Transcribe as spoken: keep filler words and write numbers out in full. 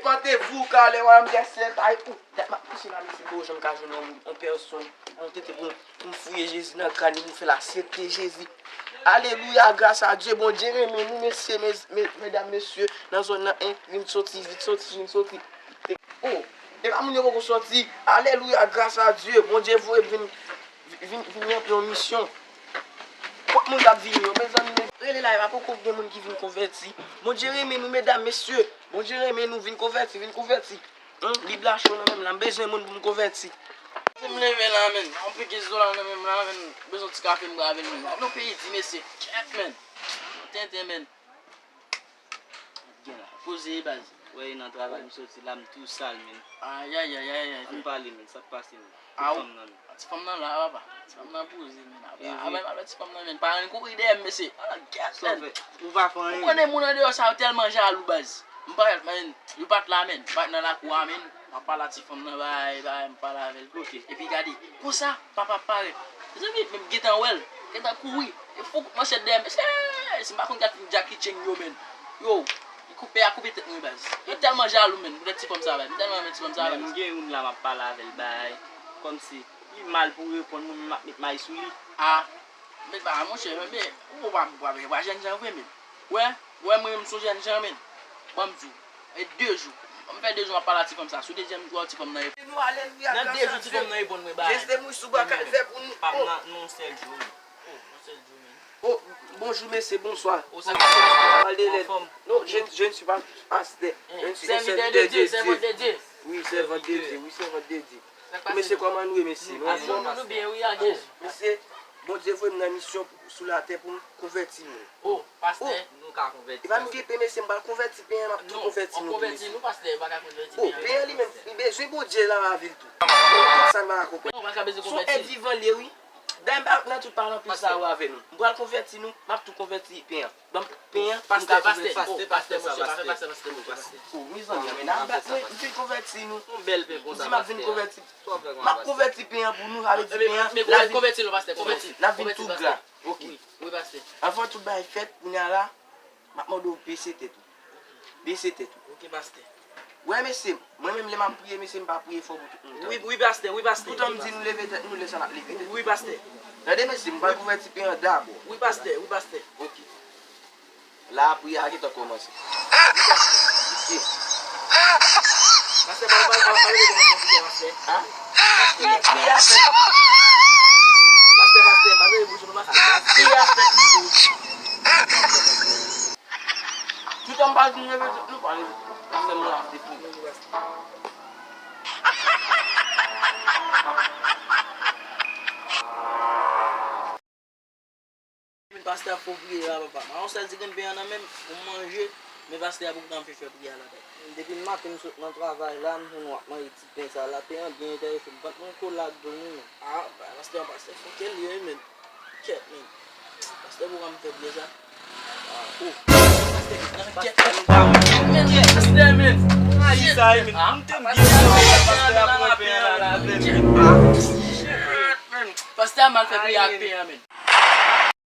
Levantez-vous, car le royaume des cieux est avec vous. Dat m ap kouche la, mesye, bon, jan m ka jwenn yon, yon pèsòn, yon tenten pou, pou m fouye Jezi nan kràn li, pou m fè l aksepte Jezi. Alelouya, gras a Dye, Bondye renmen nou, mesye, mes, mes, medam, mesye, nan zòn nan, en, vin soti, vin soti, vin soti. Oh, e pa moun yo poko soti. Alelouya, gras a Dye, Bondye voye vin, vin, vin ranpli yon misyon. Kot moun k ap vini yo, mezanmi, rele la, e pa poko gen moun ki vin konvèti. Bondye renmen nou, medam, mesye. Bondye renmen nou, vin konvèti, vin konvèti. Hum, Bib la cho nan men m la, m bezwen moun pou m konvèti. Se m leve la, men. Anpil gen zola nan men m la, men. Bezwen ti kafe m bwè avè l, men. Gade yon peyi di, mesye. Kèt, men. Tenten, men. Gen la. Poze, baz. Wè, e nan travay m soti la, m tou sal, men. Ayayayay. Ann pale, men. Sa k pase, men? Ti fanm nan, men. Ti fanm nan la, papa. Ti fanm nan poze, men. Apre, apre, apre ti fanm nan, men. Paran l kouri dèyè m, mesye. Ah, gèt, men. Ou pa fè anyen. Ou konnen moun andeyò sa yo tèlman jalou, baz. M parèt, men. Yo pa t la, men. M parèt nan lakou a, men. M ap pale a ti fanm nan, bay, bay, m pale avè l. Ok. Epi gade, konsa, papa parèt. Mezanmi, men m gentan wè l. Gentan kouri. E fou kout manchèt dèyè m. Mesye, si m pa konn kat Jackie Chan yo, men. Yo, li koupe, a koupe tèt mwen, baz. Yo tèlman jalou, men. Poutèt ti fanm sa, baz. M tèlman renmen ti fanm sa, baz. Men m gen youn la, m ap pale avè l, bay. Kòmsi, li mal pou reponn mwen, men m ap met may sou li. Ah. Met ba, monchè, men, men, ou pa, ou pa, ou pa jènjan vre, men. Wè, wè, mwen menm, m s on jènjan, men. Ban m di w, e de jou. Ban m fè de jou, m ap pale a ti fanm sa. Sou dezyèm jou a, ti fanm nan reponn. Nan de jou, ti fanm nan reponn mwen, bay. Jezi te mouri sou bwa Kalvè pou nou. Pa m nan, nan yon sèl jou, men. Oh, nan yon sèl jou, men. Oh, bonjou, mesye, bonswa. Oh, sa k pase, pastè? Anfòm? Non, je, je ne suis pas pasteur. Je suis un serviteur de Dieu. Sèvitè de Dye, sèvant de Dye. Wi, sèvant de Dye, wi, sèvant de Dye. Mesye, kòman nou ye, mesye? Nou anfòm? Nou, nou byen, wi, a Dye. Mesye, Bondye voye m nan misyon pou, sou latè pou m konvèti moun. Oh, pastè. Nou ka konvèti. E pa m gen pen, mesye, m pral konvèti pen an, m ap tou konvèti nou tou, mesye. Oh, pen an li menm, li bezwen Bondye nan lavi l tou. Tout sa n pa ka konprann. Se yon èt vivan li ye, wi. Dayè, m pa nan tout palan pil sa yo avè nou. M pral konvèti nou, m ap tou konvèti pen an. Ban m pen an, m ka konvèti. Pastè, pastè, pastè, pastè, pastè. Oh, mezanmi, men n ap bat, mwen, m fin konvèti nou. Yon bèl pen konsa, pastè. M di m ap vin konvèti. M ap konvèti pen an pou nou, sa vle di pen an, n ap vin, konvèti nou, pastè, konvèti. N ap vin tou gra. Ok. Wi, wi, pastè. Anvan tout bagay fèt, kounye a la, m ap mande w bese tèt ou. Bese tèt ou. Ok, pastè. Wè, mesye, mwen menm lè m ap priye, mesye, m pa priye fò pou tout moun tande. Wi, wi, pastè, wi, pastè. Toutan m di nou leve tèt nou, lè sa n ap leve tèt nou. Wi, pastè. Tande, mesye, m pral konvèti pen an dabò. Wi, pastè, wi, pastè. Ok. La, priyè a gentan kòmanse. Wi, pastè. Ok. Pastè, pa, pa, pa, pa, pa, pa, pa, pastè. Hein? Priyè a fèt. Pastè, pastè, pa veye bouch nou, pastè. Priyè a fèt, nou. Toutan m pa di nou leve tèt nou, pa leve tèt nou. Pastè, nou la depi. Pastè ap fè w priye la, papa. Mwen yon sèl ti grenn pen an nan men m, pou m manje, men pastè a poko janm fin fè priyè a la, papa. Depi maten m sot nan travay la, m jwenn w ap manje ti pen sa la, pen an byen enterese m. Bat mwen kola ak dlo nou, men. Ah, pastè, pastè fòkè li ye, men. Kèt, men. Pastè poko janm fè priyè sa. Ah, oh. Pastè, pastè, men. Pastè, men. Sa, men. M te m byen kontan, pastè ap pran pen an la, la, men. Ah, shit, men. Pastè a mal fè priyè ak pen an, men.